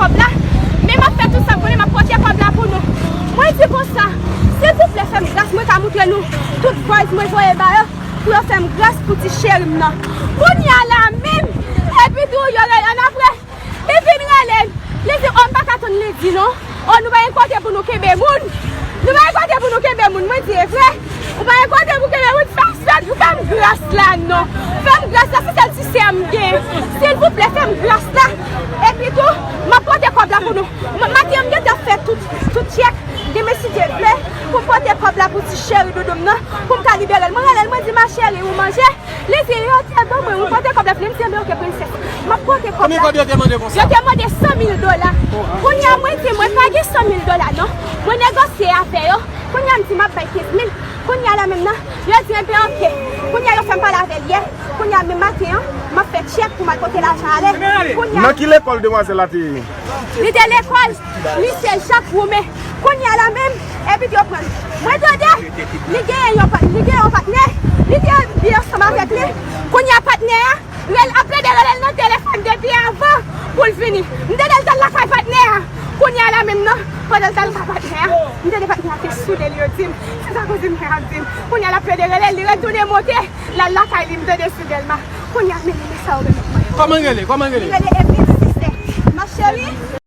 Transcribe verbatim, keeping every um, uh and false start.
Kòb la, men m ap fè tout sa m konnen, m ap pote kòb la pou nou. Mwen di konsa, silvouplè, fè m gras, mwen ka moutre nou tout voice mwen voye ba yo, pou yo fè m gras pou ti cheri m nan. Kounye a la menm, epi tou, yo rele annapre, li vin rele m, li di, o, m pa ka tann li di non. O, nou pa gen kote pou nou kenbe moun. Nou pa gen kote pou nou kenbe moun. Mwen di, e vre? Ou pa gen kote pou kenbe moun? Fè m, fè m gras la non. Fè m gras la, se sèl ti sè m gen. Silvouplè, fè m gras la. Epi tou, m ap pote kòb la pou nou. M, maten an, m gentan fè tout, tout tchèk. Demen, si Dye vle, pou m pote kòb la pou ti cheri doudou m nan, pou m ka libere l. Mwen rele l, mwen di, ma chérie, ou manje? Li di, yo te ban mwen, ou pote kòb la vini? M di, enben, oke, prensès. M ap pote kòb la. Konbyen kòb yo te mande konsa? Yo te mande san mil dola. Kounye a, mwen di, mwen pa gen san mil dola non. Mwen negosye avè yo. Kounye a, m di, m ap bay kenz mil. Kounye a la menm nan, yo di, enben, oke. Kounye a, yo fè m pale avè l yè. Kounye a, menm maten an, m ap fè tchèk pou m al pote lajan ale. Kounye a, nan ki lekòl demwazèl la te ye? Li te lekòl Lise Jak Woumen. Kounye a la menm, epi yo pran l. Mwen tande, li genyen yon pa-, li genyen yon patnè, li te byen ansanm avèk li. Kounye a patnè a, rel-, ap plede rele l nan telefòn depi avan pou l vini. M tande l t al lakay patnè a. Kounye a la menm nan, pandan l t al lakay patnè a, m tande patnè a te soule l, yo di m. Se sa kouzin mwen ap di m. Kounye a l ap plede rele l, li retounen monte, l al lakay li, m tande sou Dèlma. Kounye a, men, men sa yo rele mwen. Kòman l rele? Kòman l rele? Li rele Evelyne Sisè. Ma chérie.